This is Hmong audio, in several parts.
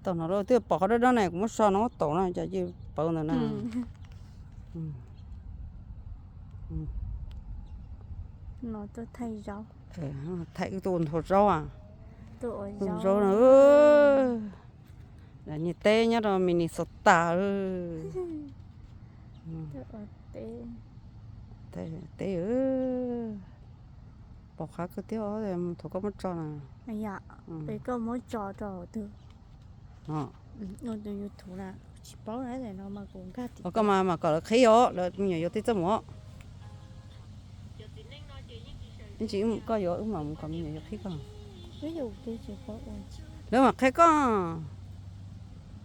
Tau no lawm twb pom qhov dawb dawb ne, kuv muab so no muab taum no cas cia li pawv ntawm na. Thaij wb tuaj ua nthuav zaub a. Nthuav zaub no. Niag teb nyob rau Minnesota. Teb, pom qab kawg thiab, thaum koj muab tso na. Koj muab tso rau twg? Tus YouTube na, tsis paub no. Koj mas mam kom lawv qhib os, lawv me nyuam yuav tej txaj muag. Ib ntsis koj yuav wb mam mus kom me nyuam yuav qhib koj. Lawv mam qhia koj,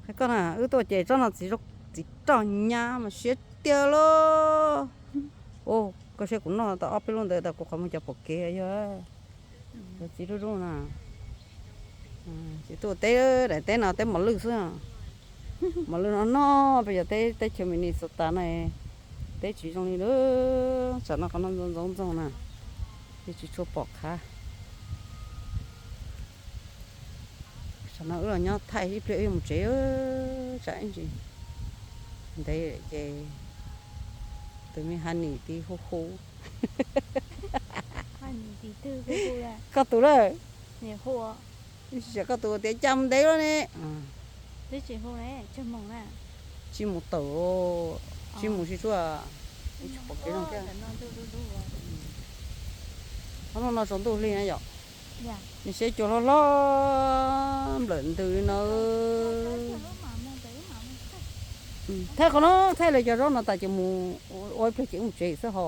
qhia koj na, wb tuaj ces tsob no txiv, txiv roj nyab mas siab tiag lauj. Ua koj saib kuv noj tau ob peb lub ntawd tas kuv qhov muag cov pom kev yog cov txiv rub rub na. Ces tuaj teb, daim teb no teb mos lwj xwb. Mos lwj no noj peb cov teb, teb chaws Minnesota no teb tsis zoo li lawm, tsam no qhov no ntxoov ntxoov ntxoog na, ces tsis tshua pom qab. Tsam no wb los nyob thaij ib pliag wb yuav mus tsev, tsam ib ntsis ntev ces tus me honey tiv hu hu. Koj tus lawm. Tab sis koj tus tias cas mus ntev lawm ne. Tsib mus tawm, tsib mus sib suab, pom kev zoo thiab. Qhov no no tsaus ntuj hli na yom. Nws siab cua hlob hlob nplawm ntws li no. Thaij qhov no, thaij lawv cov zaub no tas ces mus ua ib pliag ces mus tsev xwb ho.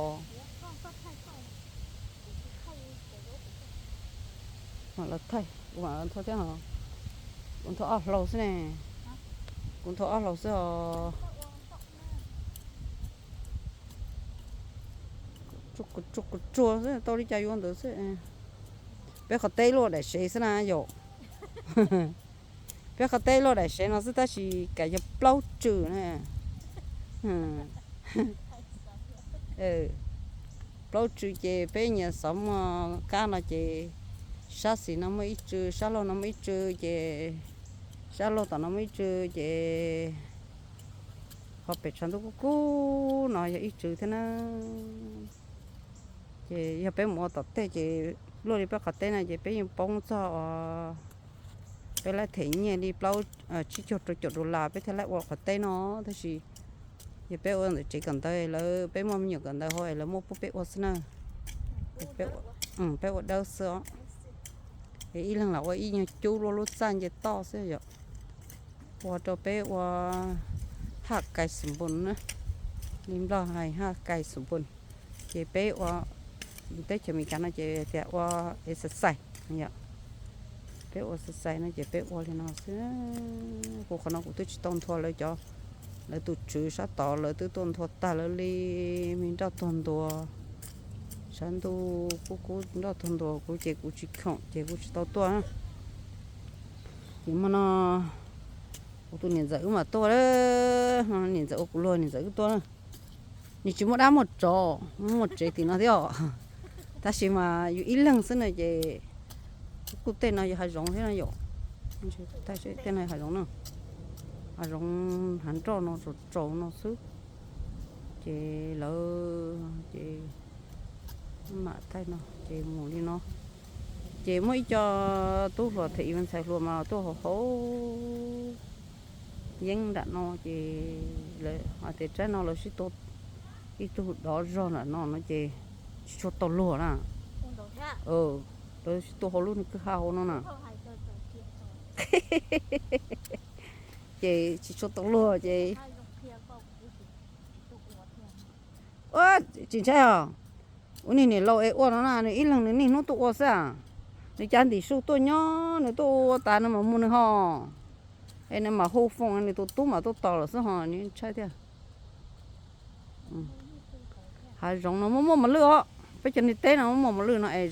Mam los thaij, kuv mam los nthuav thiab ho. Kuv nthuav ob hlau xwb ne. Kuv nthuav ob hlau xwb os. Tsuag xwb, tau li cas yuav ntawd xwb. Peb qhov teb luaj daim sev xwb na yom. Peb qhov teb luaj daim sev no xwb tab sis kav yog plaub tsw na. Plaub tsw ces peb nyias xov muag kab no ces sab xis no muaj ib tsw, sab laug no muaj ib tsw ces sab laug tom no muaj ib tsw ces qhov pem tshav ntuj kub kub no yog ib tsw thiab na. Ces yog peb mus ua tom tej ces luaj li peb qhov teb no ces peb yeej poob txog os, peb laib them nyiaj li plaub, tsib caug rau caum dollar peb thiaj laib ua qhov teb no. Tab sis yog peb ua ntawm tsev kawm ntawv lawv, peb muaj me nyuam kawm ntawv hauv es lawv muab pub peb ua xwb na. Peb ua dawb xwb os. Es ib leeg los ua ib nyuag cub luaj lub txaj nce toj xwb yom. Ua rau peb ua haj kai xu npun na, li Nplog hais haj kai xu npun. Ces peb ua, teb chaws Amelikas no ces tias ua exercise yom. Peb ua exercise no ces peb ua li no xwb. Kuv qhov no kuv twb tsis tau nthua lawv cov, lawv tus tswv sab tod lawv twb tuaj nthua tag lawv li, me nroj tuag ntua, sab ntuj kub kub nroj tuag ntua kuv ces kuv tsis khoom ces kuv tsis tau tuaj. Ces hmo no kuv tus niam ntxawm wb mam tuaj, niam ntxawm ua kuv luag niam ntxawm wb tuaj. Nws tsis muaj dab muaj tsov, muaj tsev tim no thiab os. Tab sis mas yus ib leeg xwb na ces kuj tej no yog hav zoov thiab no yom. Tej no hav zoov na, hav zoov hav nroj no tsaus tsaus no xwb. Ces lawv ces mam thaij no ces mus li no. Ces muaj ib co tub hluas them ib ntxhais hluas mas tuaj hauv hauv yeeb nram no ces lawv hais tias tsaib no lawv sib tua, ib tug dov zog nram no no ces tsis tshua tau luag na. Lawv sib tua hauv lub kwj ha hauv no na. Ces tsis tshua tau luag ces ua tsis ntshai os. Ua niag niam laus es ua no na nws ib leeg nws niaj hnub tuaj ua xwb. Nws cav ntim su tuaj nyob nws tuaj ua tas nws mam mus nws ho, es nws mam hu foom nws tus tub mam tuaj tos lawm xwb ho nws ntshai thiab. Hav zoov no muaj muaj mos lwj os, peb cov niag teb no muaj muaj mos lwj no es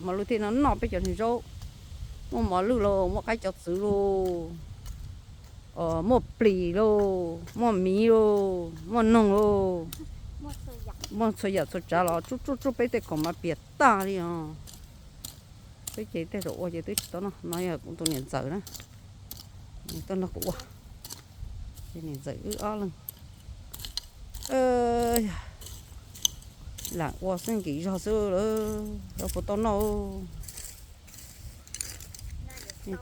mos lwj thiaj no noj peb cov niag zaub. Muaj mos lwj los muaj qaib cov txwv los, muaj plis los, muaj miv los, muaj noog los, muaj txhua yam txhua tsav los tsuj tsuj tsuj peb tej khoom mas piam tag li os. Peb ces tej zaum ua ces twb tsis tau noj no yog kuv tus niam ntxawm na. Tuaj nrog kuv ua, ces niam ntxawm wb ob leeg lam ua xwb nkim zog xwb lawm, puas tau noj.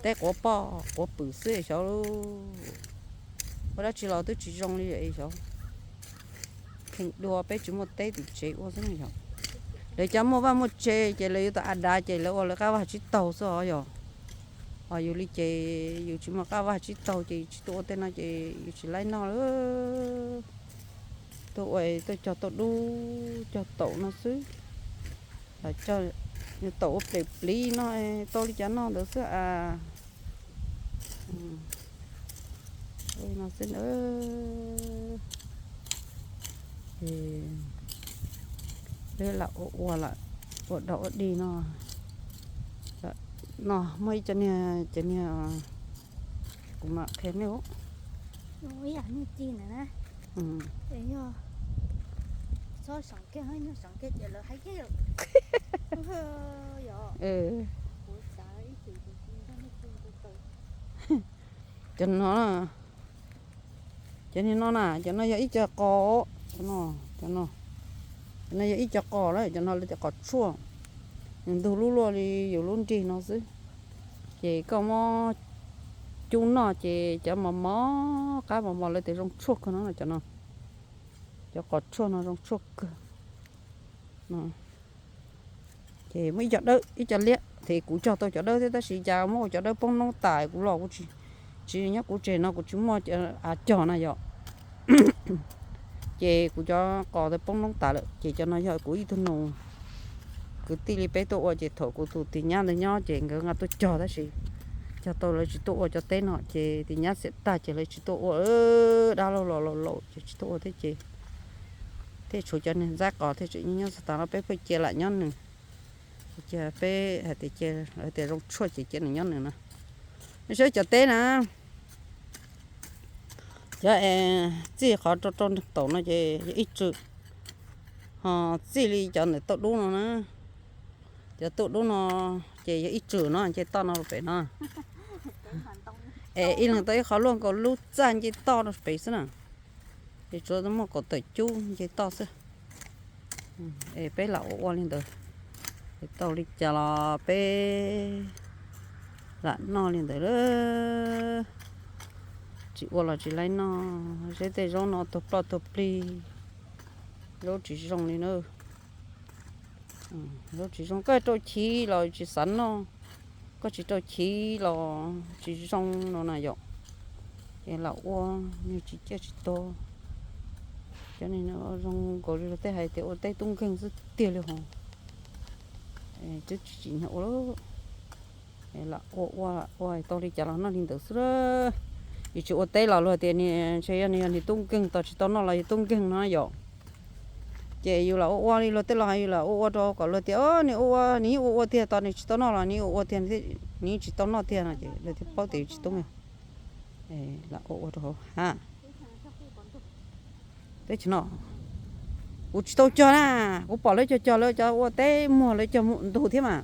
Teb quav poj quav pwm xwb xyov, ua dab tsi los twb tsis zoo li xyov. Kheej dua peb tsis muaj teb tim tsev ua xwb yog. Lawv cov muaj vaj muaj tse ces lawv yuav tau a dav ces lawv ua lawv qab vaj tsib taug xwb os yog. Ho yus li ces yus tsis muaj qab vaj tsib taug ces yus tsis tuaj ua tej no ces yus tsis laib noj lawm. Tuaj ua tuaj cog tauj dub cog taum no xwb. Yus taum ua ples pliv no tau li cas noj ntawd xwb as. No xwb na. Peb lam ua ua lawm, ua dog ua dig no. No muaj ib co niag, cov niag, kuv mam qhia nej. Ib yam niag ci ntawd na, ces yog txhob seem kiag, yog seem kiag ces lawv hais kiag. Yog, kuv xav ib chim kuv nrog nej ci ntau ntau. Cov no, cov niag no na, cov no yog ib co qos, cov no, cov no yog ib co qos lawm, cov no lawv tias qos tshuaj. Nws ntug lub luaj li yus lub nrig no xwb. Ces koj muab cub noj ces cov mos mos qab mos mos lawv tias zoo tshuaj kawg no cov no. Cov qos tshuaj no zoo tshuaj kawg. Ces muaj ib co dawb ib co liab, ces kuv cog tau cov dawb thiab tab sis cas muab kuv cov dawb poob noob tas, kuv los kuv tsis, nyob kuv tseg no kuv tsis muaj av cog na yom. Ces kuv cov qos ntawd poob noob tas lawm, ces cov no yog kuv ib tug nus kwv tij li peb tuaj ua, ces thaum kuv tus tis nyab ntawd nyob ces nkawd nqa tuaj cog tab sis cog tau lawv tsis tuaj ua cov teb no, ces tis nyab xiam tag ces lawv tsis tuaj ua, dab laug los laus laus ces tsis tuaj ua thiab ces thiaj tshuav cov niag ntxaib qos thiaj tseem nyob txog tas no, peb pheej cia lam nyob nws. Cia peb hais tias cia lawv tias zoo tshuaj ces cia nws nyob nws no. Nej saib cov teb na, cov es txij qhov rau rau nreeg taum no ces yog ib tswm, ho txij li cov ntawm tauj dub no na, cov tauj dub no ces yog ib tswm no, nce toj no rau pem no. Es ib leeg tau ib qho luaj nkaus lub txaj nce toj rau pem xwb na. Ces tsuav muaj kaum tawm cub nce toj xwb. Es peb lam ua ua li ntawd, es tau li cas los peb lam noj li ntawd. Tsis ua los tsis laib noj, seb tej zaub no tuag ploj tuag plig, zaub tsis zoo li na. Zaub tsis zoo, koj rau chiv los tsis xav noj, koj tsis rau chiv los tsis zoo no na yom. Es lam ua, nws tsis ciaj tsis tuag. Cov ni zoo nkaus li luag tej hais tias ua teb tub nkeeg xwb tiag li hos. Twb tsis tsim nyog ua, lam ua ua ua tau li cas los noj li ntawd xwb. Yus tsis ua teb los luag tias ntshe yog nws yog nws tub nkeeg, tos tsis tau noj los yog tub nkeeg no yom. Ces yus lam ua ua li luag tej los hais, yus lam ua ua rau kom luag tias nws ua ua, nws yeej ua ua tiag, tos nws tsis tau noj los nws ua ua tiag, nws yeej tsis tau noj tiag no ces luag thiaj paub tias yus tsis tub nkeeg. Lam ua ua rau hauv ha. Teb chaws no kuv tsis tau cog na, kuv pom lawv cog cog lawv cov ua teb muag lawv cog ntug thiab mas.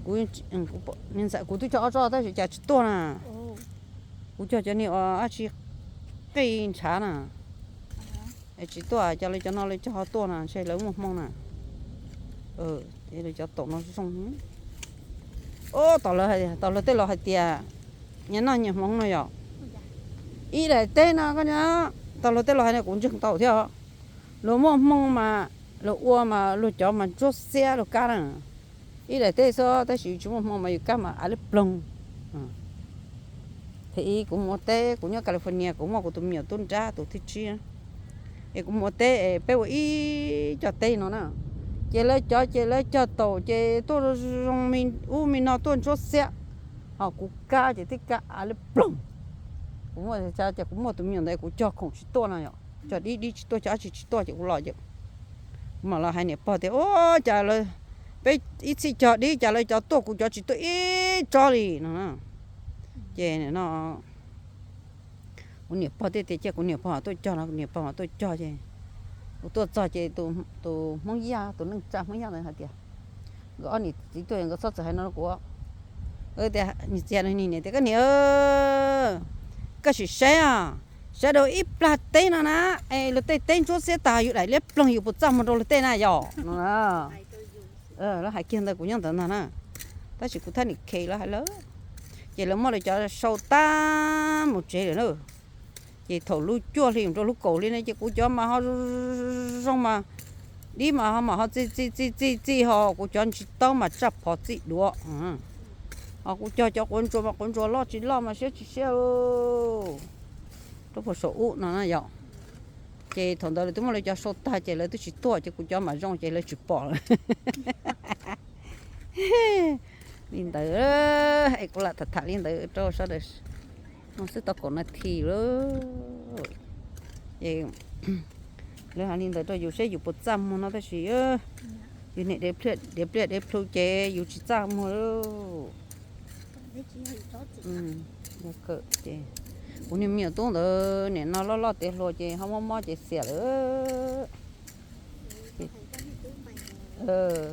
Kuv twb cog ob tsob tab sis cas tsis tuaj na. Kuv cog cov niag uas dab tsi qij ntshav na, tsis tuaj, cas lawv cov no lawv cog ho tuaj na, ntshe lawv muaj hmoo na. Lawv cov taum no zoo. Tos lawv, tos luag tej los hais tias nyias noj nyias hmoov no yom. Ib daim teb no koj nyob, tos luag tej los hais no kuv ntseeg tau thiab. Luag muaj hmoo mas luag ua mas luag cov mas ntsuab xiab luag kab na. Ib daim teb xwb tab sis tsis muaj hmoo mas yus kab mas av li ploog. Thaum ub kuv mus ua teb, kuv nyob California, kuv muaj kuv tus me nyuam tub nrab tus thib tsib, es kuv mus ua teb es peb ua ib co teb no na. Ces lawv cov ces lawv cog taum ces tuaj zoo me ub me no tuaj ntsuab xiab, ho kuv kab ces twb kab av li ploog. Kuv muaj, ces kuv muaj tus me nyuam ntawd kuv cog khoom tsis tuaj no yom, cog dib dib tsis tuaj, cog dab tsi tsis tuaj ces kuv los ces kuv mam los hais niam pog tias, ua cas lawv, peb ib txhij cog dib cas lawv cov tuaj kuv cov tsis tuaj ib tsob li no na. Ces no kuv niam pog thiaj tias cia kuv niam pog mam tuaj cog no, kuv niam pog mam tuaj cog ces kuv tuaj txog ces tus Hmoob Yaj, tus neej tsa Hmoob Yaj ntawd hais tias, nkawd ob niam txiv tuaj nkawd txhob txawm hais no rau kuv, Tias, niam tias, koj niam, koj sim saib os, saib rau ib plag teb no na, es luag tej teb ntsuab xiab tag yus daim liab ploog yus puas txaj muag rau luag tej na yom no. Lawv hais kiag ntawd kuv nyob ntawd ntag na, tab sis kuv thaj niam khe lawv hais lawm. Ces lawv muab lawv cov sau tag mus tsev lawm na. Ces thaum lub cuaj hli mus rau lub kaum hli ne ces kuv cov mas ho zoo mas, dib mas ho mam ho txij txij txij txij txij ho kuv cov ntsis taub mas tsaj phov txij duav. Ho kuv cog cov quav ntsuas mas quav ntsuas loj tsis loj mas siab tsis siab rau puag saum ub no na yom. Ces thaum ntawd lawv twb muab lawv cov sau tag ces lawv twb tsis tuaj ces kuv cov mas zoo ces lawv tsis pom lawm. Li ntawd, es kuv lam tham tham li ntawd rau sawv daws mloog xwb tau kaum nas this lawm. Ces lawv hais li ntawd rau yus saib yus puas txaj muag no tab sis yus niam dev pliaj dev plhu ces yus tsis txaj muag lawm. Ces kuv niag me nyuam tub ntawd nim no loj loj tiav hluas ces ho mob mob ces xiam lawm.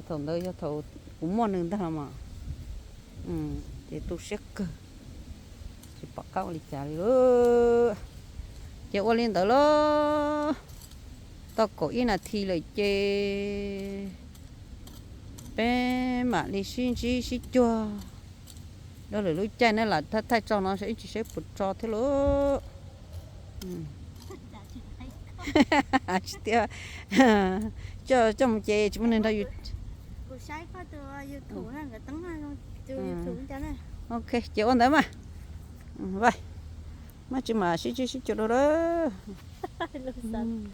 Thaum ntawd yog thaum kuv muaj nws ntag los mas, ces tu siab kawg, tsis pom qab ua li cas li lawm. Ces ua li ntawd lauj, tau kaum ib nas this lawm ces peb mam li sib ntsib sib cuag rau lwm lub caij na, lam thaij thaij tso no saib ib tsam saib puas tso thiab lauj. Tsis tias coj coj mus ces tsis muaj neeg nrog yus. Ok, ces ua ntawd mas, maj tsis mam sib ntsib sib cuag rau lawm.